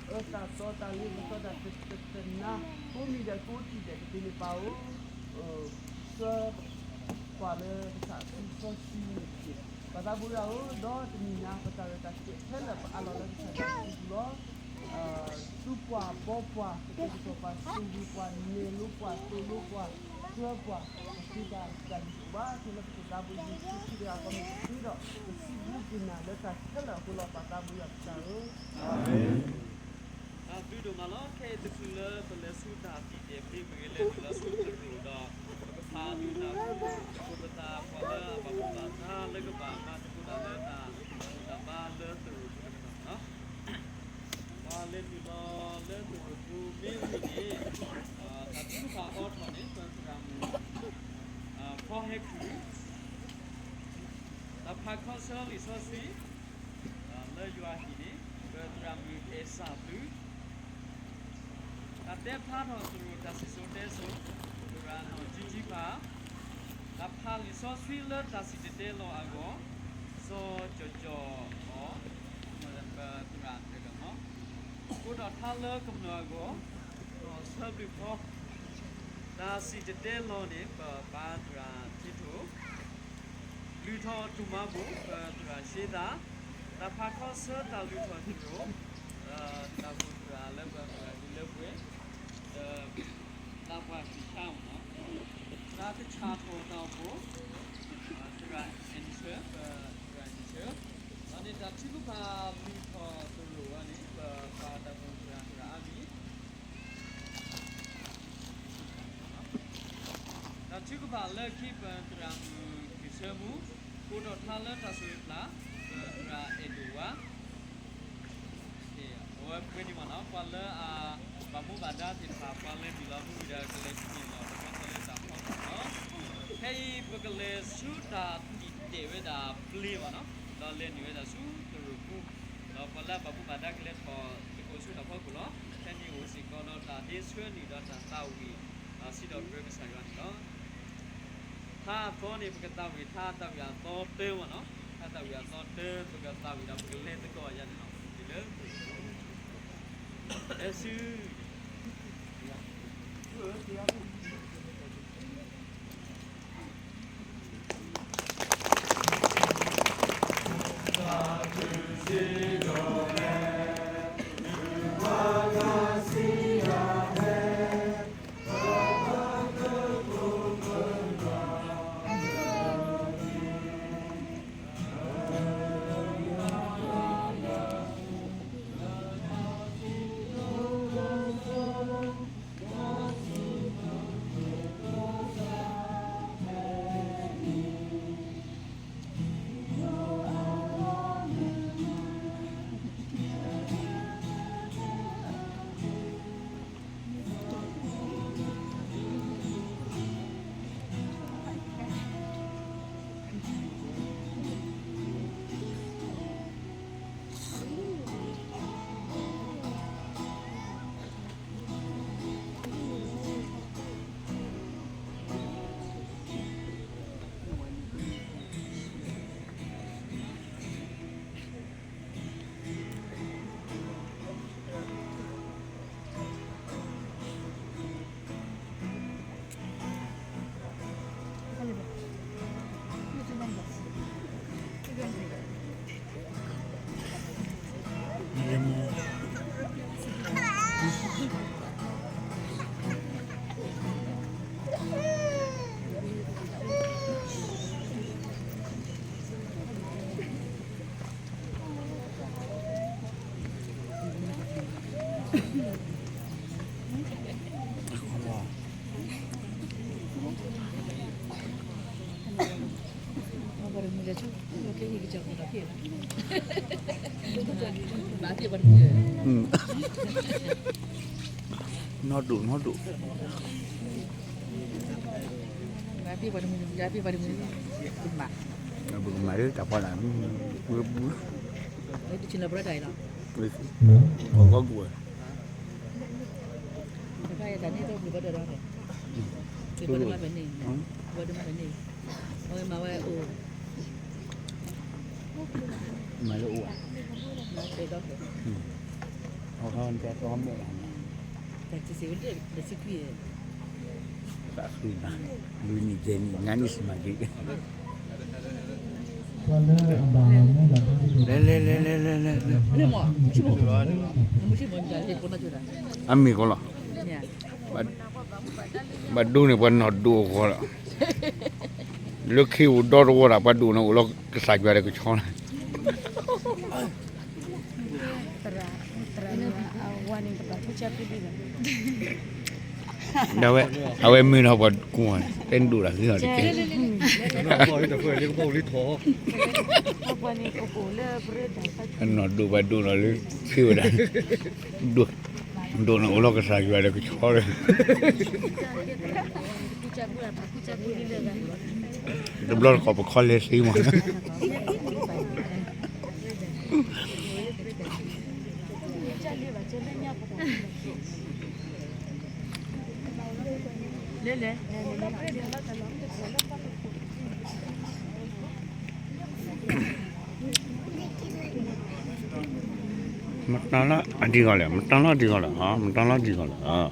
အၢတၢ်သီတၢ်လ့ပစီတၢ်တနါ, အိၣ်မံၤဒီးကအိၣ်ထံၣ်ဒဲးကသ့န့ၣ် ပၢ်ဧၢ, ဆှၢ ပှၤလၢကသးခုစီဆှံန့ၣ်တက့ၢ်. ပၢ်သးဘိယွၤဧၢ, ဒီးတနံၤညါ ပတၢ်ရဲၣ်တၢ်ကျဲၤခဲလၢာ် ပအးလီၤလၢကစၢ်ယွၤစုပူၤလီၤ. သူပှၤဘီပှၤ ကတဲာ်ကတီၤပှၤ သူၣ်ဂ့ၤပှၤ နဲၣ်လိပှၤ သိၣ်လိပှၤ ဆှၢပှၤ ပဃ့ဘါတၢ်ဂ့ၤတအိၣ်ဘၣ်. ခဲလၢာ်ပကစၢ်သးဘိယ့ၣ်ၡူးခရံာ်တဂၤအဃိန့ၣ် ပဃ့ဒီးပစံးဘျုးက့ၤနၤလၢတၢ်ခဲလၢာ်အဃိလီၤ. ပၢ်သးဘိယွၤကစၢ်ဧၢ. တၢ်ဘျုးဒိၣ်မးလီၤ. ခဲအံၤတချုးလၢပလဲၤဆူတၢ်တံာ်တဲာ်ဖဲ ပကလဲၤနုာ်လီၤဆူသရိာ်ဒီး ပကဖးဒုးနၢ်ဟူ ပသးပှၤလၢအဘၣ်မူဘၣ်ဒါလၢကဘၣ်မၤသကိးတၢ်လၢတၢ်ဘူၣ်တၢ်ဘါလၢသရိာ်ပူၤတကတီၢ်န့ၣ်လီၤ. ပှၤလဲၤနုာ်လီၤလၢသရိာ်ပူၤမ့ၢ်ဝံၤန့ၣ် တၢ်ထုကဖၣ်အသီထီၣ်န့ၣ် ပသရၣ်မုၣ် ဖီဟဲခုၣ် တၢ်ဖးခီဆၢလံာ်စီဆှံ လၢယွၤဟံၣ်န့ၣ် ပသရၣ်မုၣ်အဲၣ်စၢ်သု တၢ်တဲဖျါထီၣ်သရိာ်တၢ်စံၣ်စိၤတဲစိၤ သရၣ်နီၢ်ကၠံကၠံဖး, တၢ်ဖးလံာ်စီဆှံလၢတၢ်စံၣ်တဲၤတဲလီၤအဂီၢ် စီၤကၠီၤကၠီၤအီၤ ပသရၣ်တဂၤမီၤ အိၣ်ဒီးထါလၢကမျၢၢ်အဂီၢ် ဒီးဆၢဘျုးဖီ တၢ်စံၣ်တဲၤတဲလီၤန့ၣ် ပပၢ်သရၣ်ထံထိၣ် လုၢ်ထီၣ်တူၢ်မၤဘူၣ် ပသရၣ်ရှ့သၣ်, တၢ်ဖးခီဆၢတၢ်လုၢ်ထီၣ်သရိာ် တၢ်ဘူၣ်သရၣ်လၢပသရၣ်ဒုးလၢပှဲၤ ဒီးသးပှၢ်ဖံးဆါမီၤနီၤ, တၢ်ကဆၣ်ထီၣ်တၢ်အိၣ်ဖှိၣ် သရၣ်အဲၣ်နဆၢ ပသရၣ်အဲၣ်နဆၢ, ဒီးန့ၣ်တၢ်ထုကဖၣ်လုၢ်ထီၣ်သရိာ်ဝဲန့ၣ် ပပၢ်တၢ်ဘူၣ်သရၣ်သရၣ်အါမံၤ တၢ်ထုကဖၣ်လၢခံ ပသရၣ်မုၣ်ခရံာ်ဆၢမူ ကိးထီၣ်ထါလၢတၢ်ဆိၣ်ဂ့ၤဖျါ ပသရၣ်အဲၣ်ဒိၣ်ဝါ, အဝဲပှဲၤန့ၣ်မီၤနီၤ ပှၤလၢအဘၣ်မူဘၣ်ဒါသ့ၣ်တဖၣ် ပှၤလဲၤနုာ်လီၤမူဝံၤဒီး ကလဲၤနုာ်လီၤသကိးသီလၢတၢ်ဖီခိၣ်လီၤ. ခဲအံၤပကလဲၤဆူတၢ်တံာ်တဲာ်ဝဲဒၣ်ပျ့ၤမီၤနီၤ, ဒီးလဲၤနုာ်ဝဲဒၣ်ဆူသရိာ်ပူၤ, ဒီးပှၤလၢအဘၣ်မူဘၣ်ဒါကလဲၤထီၣ်သကိးဆူတၢ်ဖီခိၣ်လီၤ. ခဲအံၤန့ၣ်အိၣ်စ့ၢ်ကီးဒီးတၢ်ဒ့ဆှၢနုာ်ဒီးတၢ်သးဝံၣ် စံးထီၣ်ပတြၢၤကစၢ်ယွၤန့ၣ်လီၤ. ထါအသီန့ၣ် ပကသးဝံၣ်ထါသးဝံၣ်အသီတၢမီၤနီၤ, ထါသးဝံၣ်အသီတၢ ပကသးဝံၣ်ဒီးပကလဲၤသကိးယၤန့ၣ်လီၤ. တုၤလၢ အဲၣ်စု နီၢ်ဒိၣ် နီၢ်ဒိၣ် ပကမၤလၢတၢ်ဖီလာ် ဝဲပူၤ ဝဲတဆံလၢပရတၢ်အံၤလီၤ ဝဲဂီၢ်ကူၣ်ဝဲ တခါအံၤတၢ်န့ၣ်တော့ ဘုဘၣ်ဒၢးဒီးန့ၣ် ဘုဘၣ်ဒၢးမၤဖဲန့ၣ် ဘုဘၣ်ဒၢးမၤဖဲန့ၣ် အဝဲမၤဝဲအိၣ် မၤလၢအိၣ်ဧါ မၤတဲဒီးဖဲ အဝဲ တၢ်စံးစ့ၢ်ဝဲလၢတဆံခွံ, သးဃုနၤ, လွံၢ်နံၣ်ယဲၢ်နံၣ် ငါးနံၣ်စမၤက့ၤ, လဲၤလဲၤလဲၤလဲၤလဲၤလဲၤ, အမ့ၢ်ကီးလီၤ, ပှၤဒိၣ်န့ၢ်ပှၤနီၢ်ဒိၣ်အဂီၢ်လီၤ, လၢခ့ဧိၤဒီတဝီဒီး ပှၤဒိၣ်န့ၣ်အိၣ်လီၤကစၢ်ယွၤဒီးကဆီန့ၣ် ဒ်ဝဲ အဝဲမ့ၢ်ဒီးပှၤကူၣ်န့ၣ် တဲဒိၣ်တၢ်ဂ့ၤအီၤတက့ၢ်, နီၢ်ဒိၣ်ပှၤဒိၣ်နီၤလၢခ့ဝဲဒၣ်, ဒိၣ်န့ၣ်အိၣ်လီၤကစၢ်ယွၤဒီးကဆီဒီး တဘျီတခီၣ်ပခီလဲၤသ့မး မတၤလၢအဒံးဂီၢ်လဲၣ်, မတၤလၢအဒံးဂီၢ်လဲၣ်, မတၤလၢအဒံးဂီၢ်လဲၣ်.